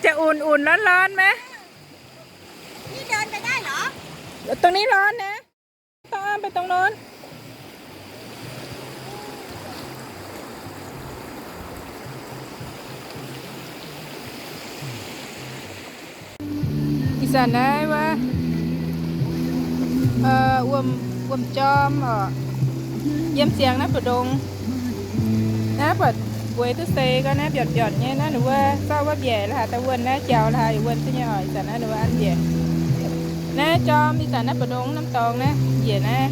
จะอุ่นๆ ร้อนๆ ไหม นี่เดินไปได้เหรอ ตรงนี้ร้อนนะ ต้องอ้อมไปตรงโน้น Ih zanc naaiv wuov, wuom, wuom-jorm oc, yiem ziangx naaiv mbu'ndongx. Naaiv buatc mbueix duqv seix gau, naaiv mbiortc mbiortc nyei. Naaiv ninh mbuo zorqv wuov mbiaec la'haaix daaih wuonh naaiv, jaux la'haaix wuonh duqv nyei oc. Ih zanc naaiv ninh mbuo an mbiaec. Naaiv jorm ih zanc naaiv mbu'ndongx norm dorngx naaiv, njiec naaiv,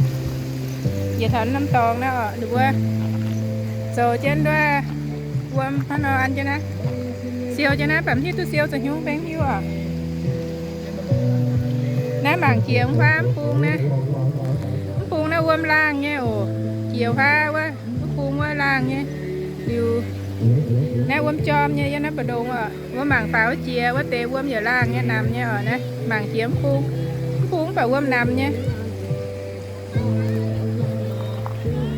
njiec taux norm dorngx naaiv oc. Ninh mbuo zoux jienv wuov wuom hnangv nor an jienv naaiv, siou jienv naaiv, baac mv hiuv duqv siou zoux haaix nyungc, mv hiuv oc. Naaiv mangc jiex huaav mv bung naaiv, mv bung naaiv wuom laangh nyei oc. Jiex huaav wuov, mv bung wuov laangh nyei. Liuz naaiv wuom jorm nyei yiem naaiv mbu'ndongx oc. Wuov mangc faaux wuov jiex wuov deix wuom yaac laangh nyei, namx nyei oc. Naaiv mangc jiex mv bung, mv bung mv baac wuom namx nyei.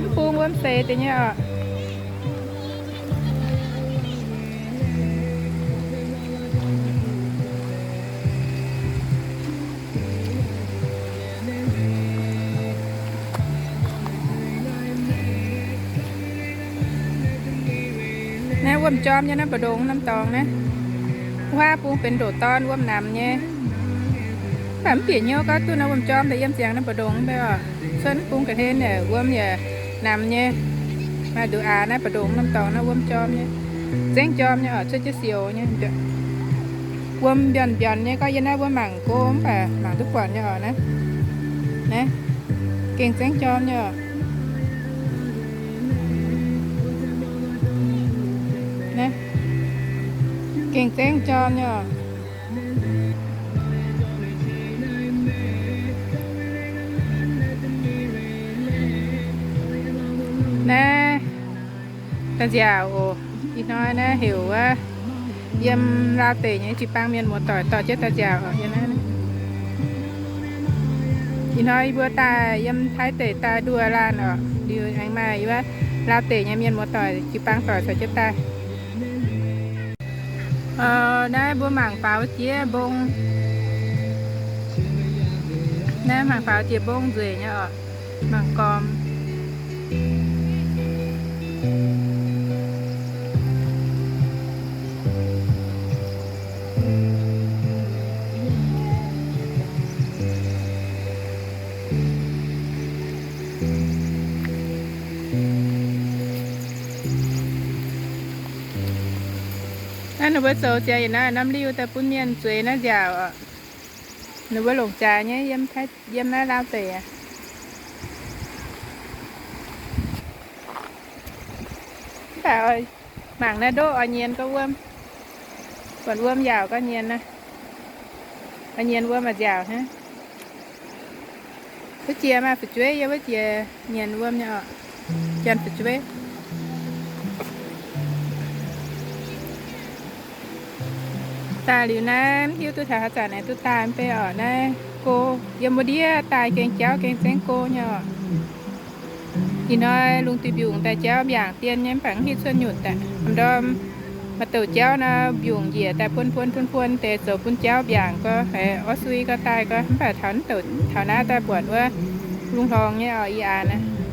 Mv bung wuom seix deix nyei oc. Naaiv wuom jorm nyei naaiv mbu'ndongx norm dorngx naaiv, huaav bung benx ndoqc dorn, wuom namx nyei. Mv baac mv bieqc hnyouv gorngv duqv naaiv wuom jorm daaih yiem ziangx naaiv mbu'ndongx mv bei oc. Cuotv mv bung ga'hlen yaac wuom yaac namx nyei. Maaih nduqc aax naaiv mbu'ndongx norm dorngx naaiv wuom jorm nyei, zengv jorm nyei oc, cuotv jienv sioux nyei. Wuom mbiorn mbiorn nyei, gorngv yiem naaiv wuov mangc go mv baac mangc duqv buatc nyei oc. Naaiv, naaiv gengh zengv jorm nyei oc. Naaiv gengh zengv jorm nyei oc. Naaiv da'nziaauc oc. Ih hnoi naaiv heuc wuov yiem Laauv deic nyei jiu-baang mienh muoz-doic dorh jienv da'nziaauc oc. Ih hnoi yie mbuo daaih yiem Taiv deic daaih nduov laanh oc. Liuz aengx maaih yie mbuo Laauv deic nyei mienh muoz-doic jiu-baang doic caux jienv daaih. Naaiv mbuo mangc faaux jiex mbong. Naaiv mangc faaux jiex mbong nzueic nyei oc. Mangc gormx. Naaiv ninh mbuo zoux ziangx yietc norm liuh daaih bun mienh zueiz naaiv nziaauc oc. Ninh mbuo longc jaax nyei yiem, yiem naaiv Laauv deic aqv. Mv baac mangc naaiv ndoqv oix nyienz gorx wuom, buatc wuom yaauc gorx nyienz naaiv. Oix nyienz wuom maaih nziaauc hnangv. Wuov jiex maaih fu'jueiv, yie wuov jiex nyienz wuom nyei oc. Janx fu'jueiv. Daaih liuz naaiv mv hiuv duqv taux haaix zanc aengx duqv daaih mv bei oc. Naaiv go yiem wuov ndiev daaih gengh jauv gengh zengv go nyei oc. Ih hnoi lungh duih mbiungc daaih jauv mbiaangc dien nyei, mv baac mv hiuv cuotv nyutc daaih. Ndorm maaih douc jauv nor, mbiungc njiec daaih buon buon buon buon deix zoux bun jauv mbiaangc gorx, haiz orv sui gorx daaih gorx. Mv baac taux, taux naaiv daaih buatc wuov lungh hlorngx nyei oc, ih aax naaiv.